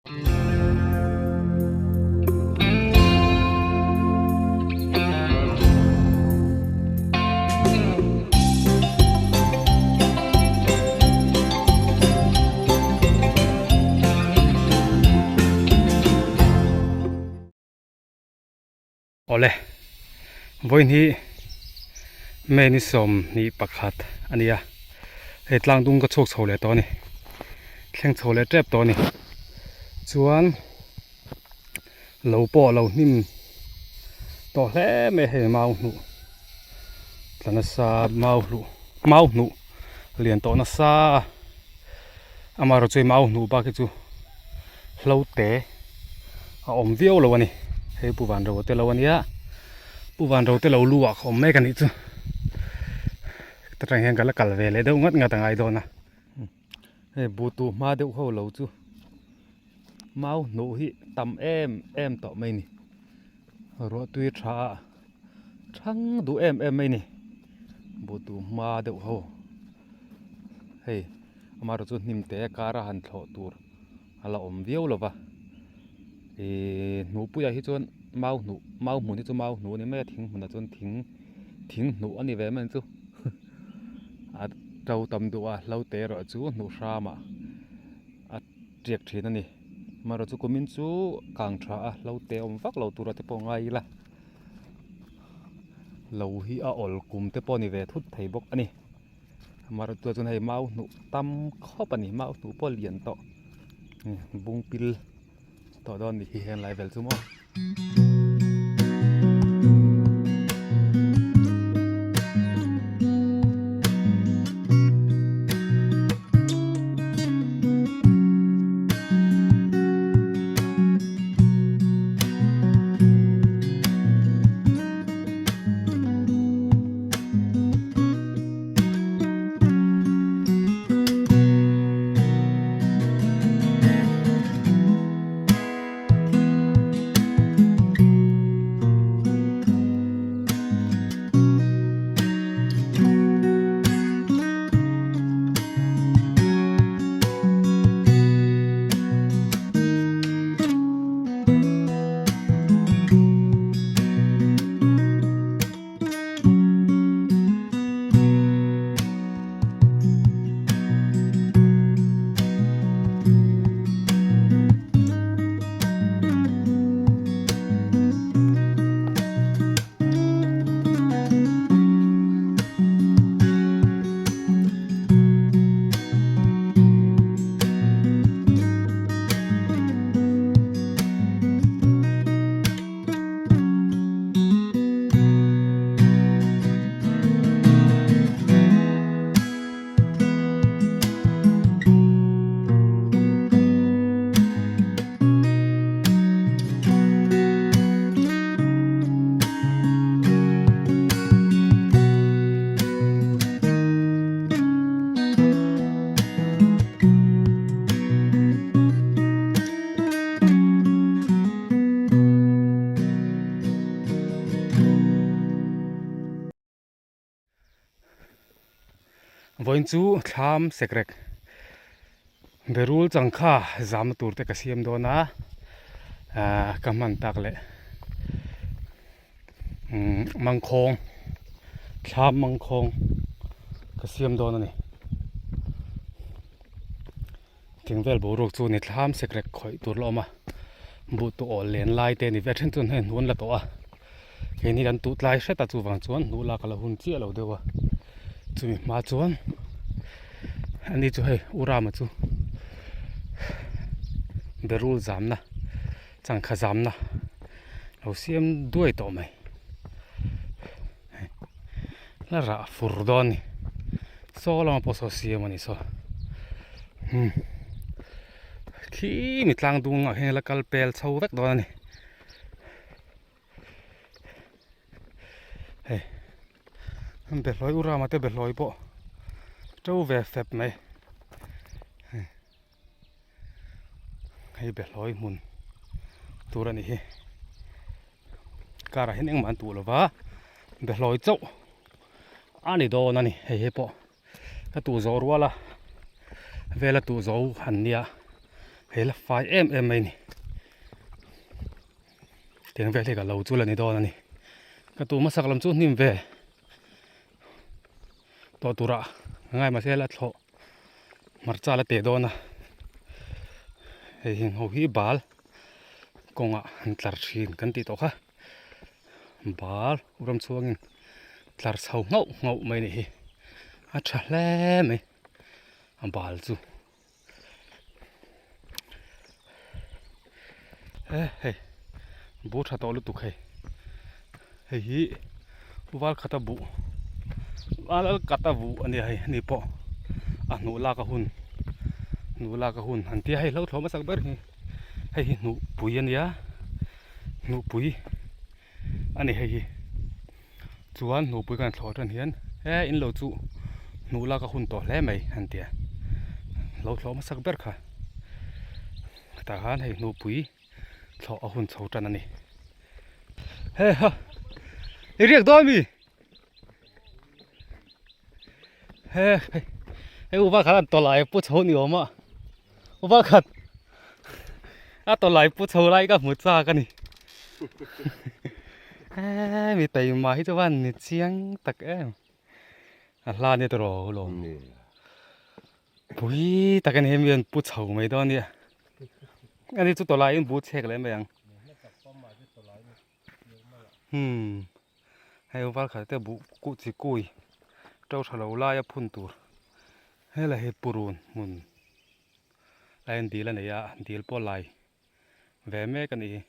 Awle, vawiin hi May ni 21 a ni a, hei tlang dung ka chhuak chho leh tawh a ni, thleng chho leh tep tawh a ni. Chuan lo pawh lo hnim tawh hle mai a hei mau hnuh tla nasa mau hluh mau hnuh lian tawh nasa a, amaherawhchu hei mau hnuh bak hi chu hlo te a awm viau lo a ni hei pu van ro te lo a nia pu van ro te lo lu ah ka awm mek a nih chu ta tang hian ka la kal ve leh deuh ngat ngat a ngai dawn a hei buh tuh hma deuh ho lo chu mau hnuh hi tam em em tawh mai a ni ruahtui tha a thang duh em em mai a ni buh tuh hma deuh ho hei amaherawhchu hnim te kara han thlawh tur. a la awm viau lo va ihh hnuhpuiah hi chuan mau hnuh mau hmun hi chu mau hnuh a ni mai a thing hmunah chuan thing thing hnuh a ni ve mai ang chu a to tam duh a hlo te erawh chu hnuh hramah a tiak thin a ni amaherawhchu kumin chu kang tha a hlo te awm vak lo tura te pawh ngai ila lo hi a awl kum te pawh a ni ve thut thei bawk a ni. Amaherawhchu chuan hei mau hnuh tam khawp a ni mau hnuh pawh a lian tawh bung pil tawh dawn a nih hi heng lai vel chu maw. Vawiin chu thlam sekrek berul changkha zamna tur te ka siam dawn a ahh ka hman tak leh umm mangkhawng thlam mangkhawng ka siam dawn a ni. Thing vel boruak chu ni thlam sekrek khawih tur la awm a buh tu awl len lai te a ni ve a then chuan hei hnu an la tawh a keini kan tuh tlai hret a chuvang chuan hnuh lak a la hun chiah lo deuh a chumi hma chuan ani chu hei u Rama chu berul zamna changkha zamna lo siam duai tawh mai. La rah fur dawn a ni saw lama pawh saw siam a ni saw umm khi mi tlang dung ah hian la kal pel chho vek dawn a ni hei behlawi u rama te behlawi pawh to ve fep mai hei behlawi hmun tur a ni hi car ah hian engmah an tuh lo va behlawi chauh a ni dawn a ni hei hi pawh ka tuh zawh rual a vela tuh zo han nia. Hei la fai em em mai a ni. Tiang vel hi ka lo chu la ni dawn a ni. Ka tu hmasak lam chu hnim ve tawh turah ka ngai mahse la thlawh hmarcha la teh dawn a. Hei heng ho hi bal kawngah an tlar thin kan tih tawh kha. Bal ram chhuangin tlar chho nghauh nghauh mai a nih hi. A tha hle mai a bal chu. E hei bu tha tawh lutuk hei hei hi val khata buh val kata buh a nia hei ani pawh a hnuh lak a hun hnuh lak a hun an tia hei hlo thlawh hmasak ber hi hei hi hnuh pui a nia hnuh pui a ni hei hi chuan hnuhpui kan thlawh atang hian he in lo chu hnuh lak a hun tawh hle mai an ti a lo thlawh hmasak ber kha tah khan hei hnuhpui thlawh a hun chho tan a ni he ha i riak dawn mi he hei upa khan an tawlai pu chho ni awm a upa khat a tawlai pu chho lai ka hmu chak a ni he mi taima hi chuan ni chiang tak em a hla nia tawh lawm pui tak a ni hemi an pu chho mai dawn a nia ani chu tawlaiin bu chhek leh mai ang. Umm hei val khat te buh kuh chi kui to tha lo laia phun tur helai hi purun hmun laiin dil a nei a dil pawh lai ve mek a nih hi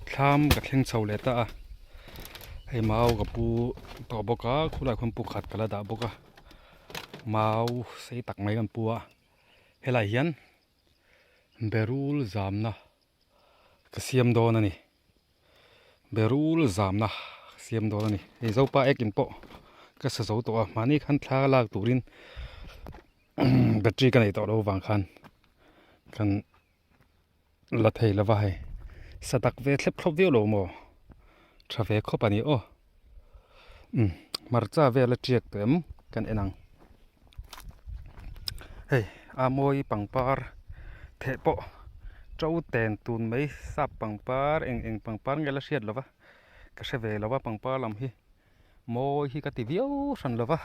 thlam ka thleng chho leh ta a hei mau ka pu tawh bawk a khulai khuan pu khat ka la dah bawk a mau sei tak mai kan pu a helai hian. Berul zamna ka siam dawn a ni berul zamna ka siam dawn a ni hei zopa ek in pawh ka sa zo tawh a mahni khan thla lak turin battery ka nei tawh lo vang khan kan la thei lova hei sa tak ve thlep thlawp viau lo maw tha ve khawp a ni aw umm hmarcha vel a tiak tawh em kan en ang hei a mawi pangpar theh pawh to ten tun mai sap pangpar eng eng pangpar nge la hriat lova ka hre ve lova pangpar lam hi mawi hi ka ti viau hran lova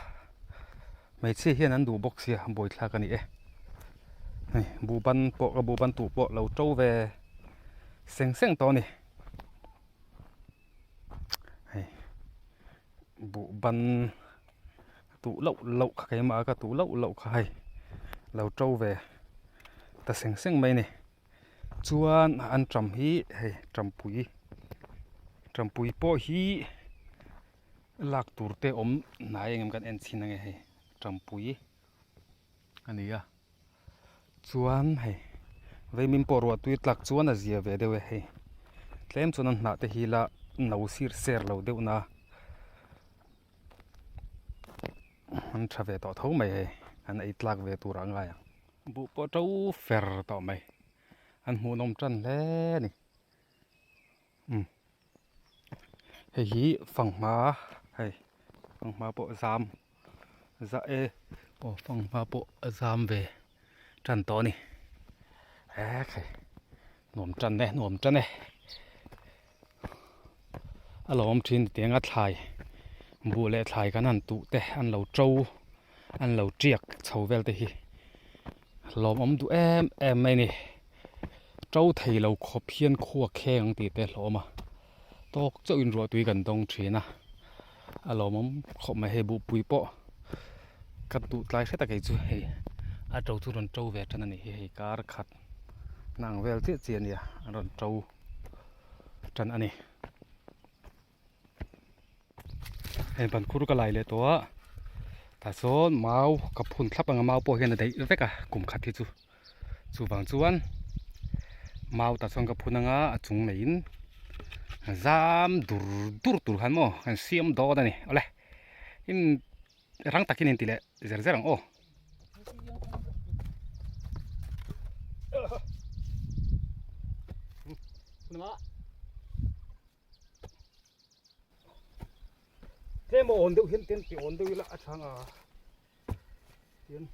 hmeichhia hian an duh bawk sia buaithlak a ni e hei buhban pawh ka buhban tuh pawh lo to ve seng seng tawh a ni. Hei buh ban tuh loh loh kha keimah a ka tuh loh loh kha hei lo to ve ta seng seng mai a ni chuan an ṭam hi hei ṭampui ṭampui pawh hi lak tur te awm hnai engem kan en chhin ange hei ṭampui a ni a. Chuan hei veimin pawh ruah tui tlak chuan a zia ve deuh e hei tlem chuan an hnah te hi la no sir ser lo deuh na an tha ve tawh tho mai hei an ei tlak ve tur ah ngai ang. Buh pawh to fer tawh mai an hmuhnawm tan hle a ni umm hei hi fanghma hei fanghma pawh zam za e aw fanghma pawh a zam ve tan tawh a ni ekhei nuam tan e nuam tan e a lo awm thin tiang a thlai buh leh thlai kan han tuh te an lo to an lo tiak chho vel te hi lawmawm duh em em mai a ni. To thei lo khawp hian khua kheng ang tih te a hlawm a tawk chauh in ruahtui kan dawng thin a a lawmawm khawp mai hei buhpui pawh ka duh tlai hret a kei chu hei a to chu rawn to ve tan a nih hi hei kar khat na ang vel chiah chiah a nia a rawn to tan a ni. Hei ban khur ka lai leh tawh a tah sawn mau ka phun thlap ang a mau pawh hian a daih vek a kum khat hi chu chuvang chuan mau tah chuan ka phun anga a chung neiin zam dur dur tur khan maw kan siam dawn a ni awle in rang takin in ti leh zer zer ang aw. Tlem awn deuh hian ten ti awn deuh ila a chhang a. Tian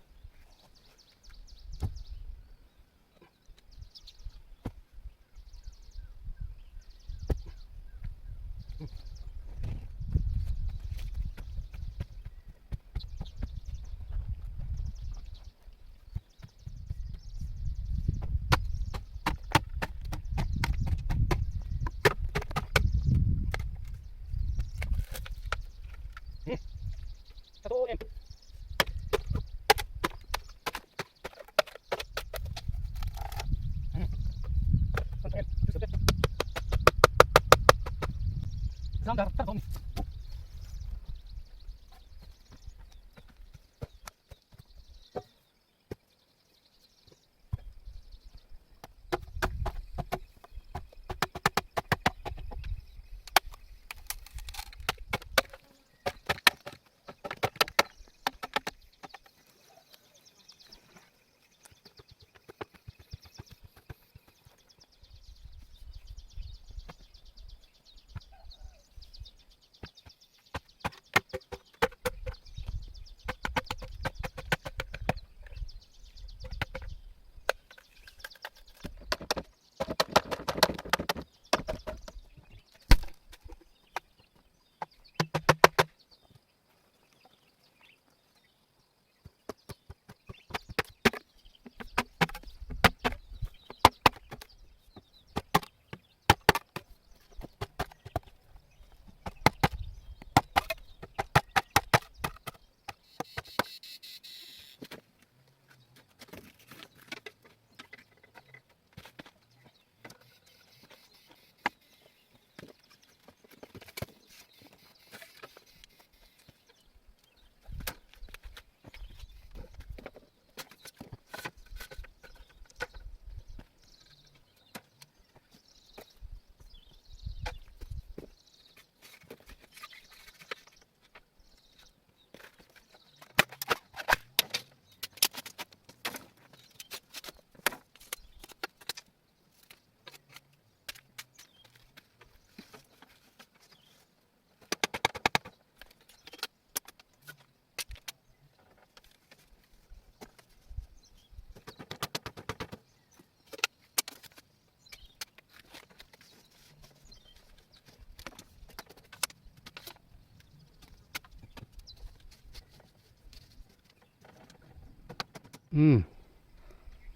Umm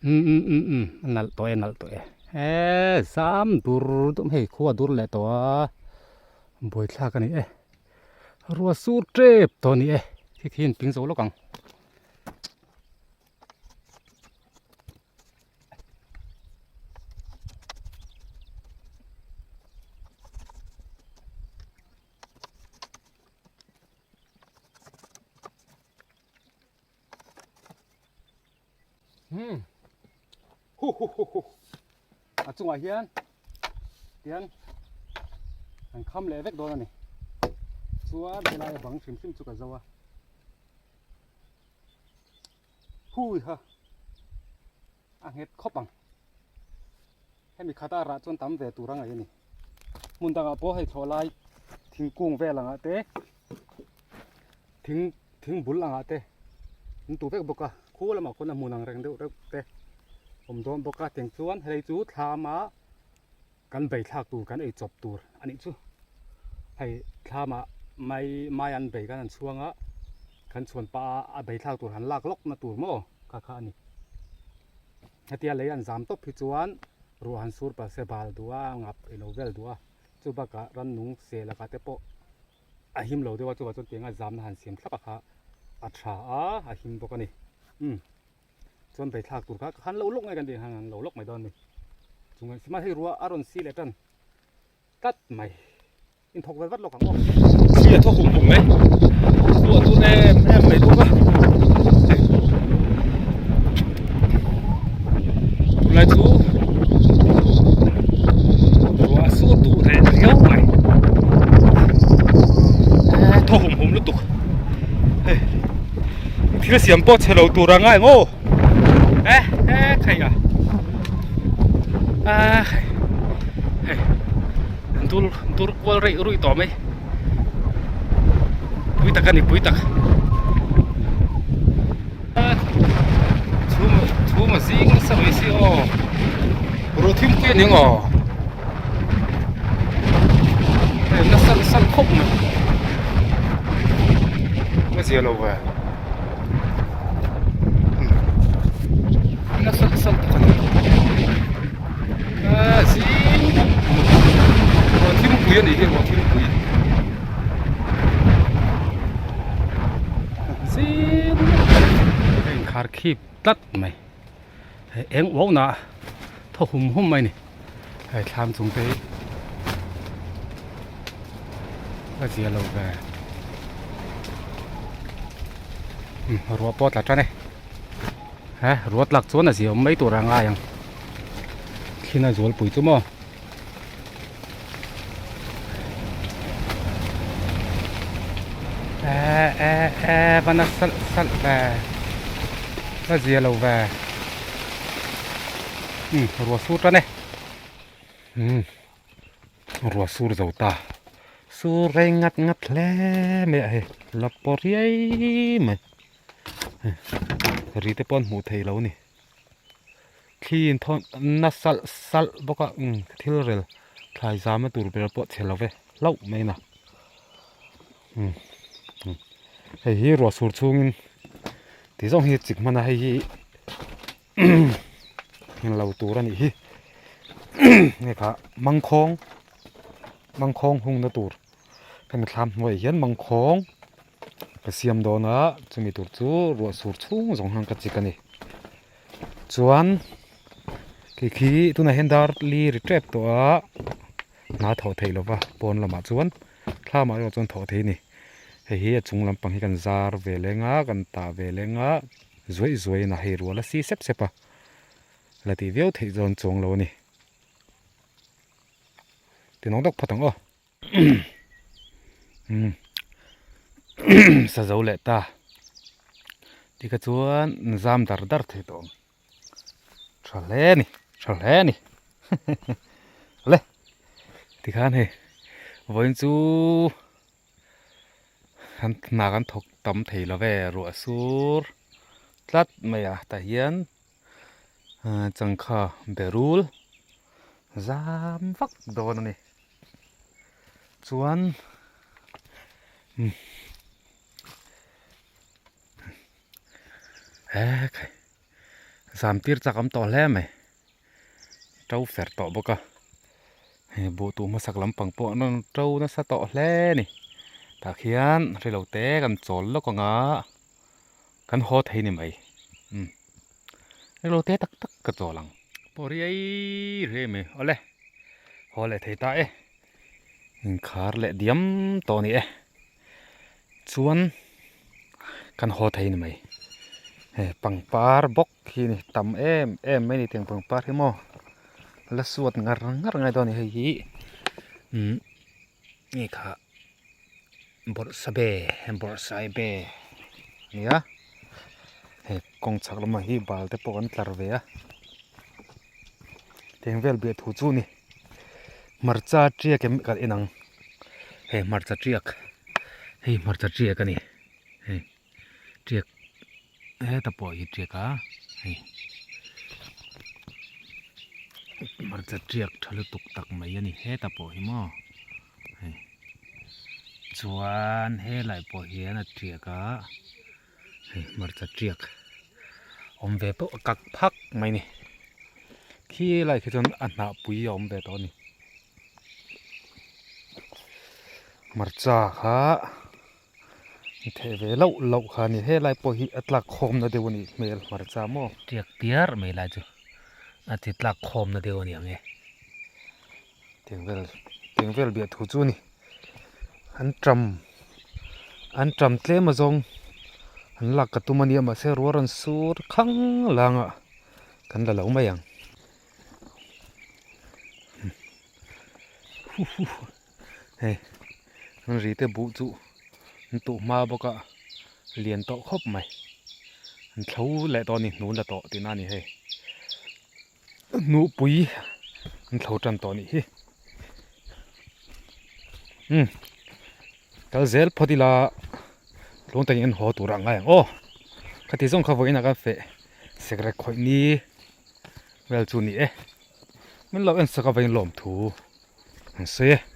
umm umm umm umm a nalh tawh e a nalh tawh e eee zam dur dum hei khua dur leh tawh a buaithlak a ni e rua sur tep tawh a ni e khi khi in ping zo lawk ang. Hmm. Hu hu hu hu. A chungah hian tian an kham leh vek dawn a ni. Chuan helai a bang hrim hrim chu ka zo a. Hui ha. A nghet khawp ang. Hemi khata rah chuan tam ve tur a ngaih a ni. Hmun dangah pawh hei thlawh lai thingkung vel angah te thing thing bul angah te an tu vek bawk a khu lamah khawn a hmun ang reng deuh reuh te awm dawn bawk a tiang chuan hei chu thlama kan bei thlak tur kan ei chawp tur a nih chu hei thlama mai mai an bei kan han chhuang a kan chhuan pah a a bei thlak tur han lak lawk na tur maw kha kha a ni. Hetia lei an zam tawp hi chuan ruah han sur palh se bal duh a, a ngap ilo vel duh a, chu bakah rannung seh lakah te pawh a him lo deuh a, chuvah chuan tianga zamna han siam thlap a kha a tha a, a him bawk a ni. Umm chuan beithlak tur kha ka han lo lawk mai kan tih han lo lawk mai dawn a ni. Chungah sima hei ruah a rawn si leh tan tlat mai. Inthawk vel vat lawk ang aw. Thli a thaw hum hum mai. Ruah a tun em em mai bawk a. Tunlai chu ruah a sur duh reh riau mai. Thaw hum hum lutuk. Hei thil siam pawh chhe lo tur ang a eng aw. E e khai a. A hei. Dur dur kual reih ruih tawh mai pui tak a ni pui tak. Chhum a zing nasa mai si aw ruah thimpui a ni ang aw hei nasa nasa khawp mai a zia lo ve nasa nasa tak a ni a zing ruah thimpui a nih hi ruah thimpui. Zing a inkhar khip tlat mai hei eng uau na thaw hum hum mai a ni hei thlam chung te hi a zia lo ve umm ruah pawh a tla tan e he ruah tlak chuan a zia awm mai tur a ngai ang thil a zualpui chu maw. Eh eh eh va na salh salh ve va zia lo ve umm ruah sur tan e umm ruah sur zo ta sur rei ngat ngat hle mai a hei la paw riai mai ri te pawh an hmuh theih loh a ni. Thli in thawn na salh salh bawk a umm thil rel thlai zam a tur ber pawh chhe lo ve hlauh mai na umm hei hi ruah sur chhungin ti zawng hi chik hman a hei hi englo tur a nih hi nge kha mangkhawng mangkhawng hungna tur hemi thlam hnuaiah hian mangkhawng. Ka siam dawn a chumi tur chu ruah sur chhung zawng hian ka chik a ni chuan khi khi tunah hian dar li ri tep tawh a hna thawh theih lova pawn lamah chuan thlamah erawh chuan thawh theih a ni hei hi a chung lampang hi kan zar ve leng a kan tah ve leng a zuaih zuaih in a hei rual a si sep sep a la tih viau theih dawn chuang lo a ni tinawng deuh phawt ang aw. Sa zo leh ta tikha chuan zam dar dar thei tawh ang tha hle a ni tha hle a ni le tikhan hei vawiin chu an hna kan thawk tam thei lo ve ruah sur tlat mai a tah hian changkha berul zam vak dawn a ni. Chuan he khai zam tir chak awm tawh hle mai to fer tawh bawk a hei buh tuh hmasak lampang pawh an rawn to nasa tawh hle a ni tah khian hrelo te kan chawl lawk ang a kan haw thei ni mai umm hrelo te tak tak ka chawl ang. Pawh riai riai mai awle. Haw leh thei ta e. Inkhar leh diam tawh a ni e. Chuan kan haw thei ni mai. Hei pangpar bawk hi ni tam em em mai ni tiang pangpar hi maw la suat ngar ngar ngai dawn a ni hei hi umm nge kha bawrhsabe bawrhsaibe a ni a hei kawng chhak lamah hi bal te pawh an tlar ve a. Teng vel biah thu chu ni hmarcha tiak em kalh en ang hei hmarcha tiak hei hmarcha tiak a ni hei tiak heta pawh hi tiak a hei hmarcha tiak tha lutuk tak mai a ni heta pawh hi maw hei chuan helai pawh hian a tiak a hei hmarcha tiak awm ve pawh a kak phak mai a ni khi lai khi chuan a hnah pui a awm ve tawh a ni hmarcha kha theh ve loh loh kha a ni helai pawh hi a tlak khawm na deuh a nih hmel hmarcha maw tiak tiar mai lai chu a ti tlak khawm na deuh a ni ang e tiang vel tiang vel biah thu chu a ni. An ṭam an ṭam tlem a zawng an lak ka tum a nia mahse ruah rawn sur khang lang a kan la lo mai ang hei an ri te buh chu an tuh hma bawk a lian tawh khawp mai an thlo leh tawh a ni hnun la tawh tihna a ni hei Hnuhpui an thlo tan tawh anih hi umm kal zel phawt ila tluang takin an haw tur ang ngai ang aw khati zawng kha vawiin ah khan feh. Sekrek khawih ni vel chu ni e. Min lo en sak a vain lawm thu an sawi e.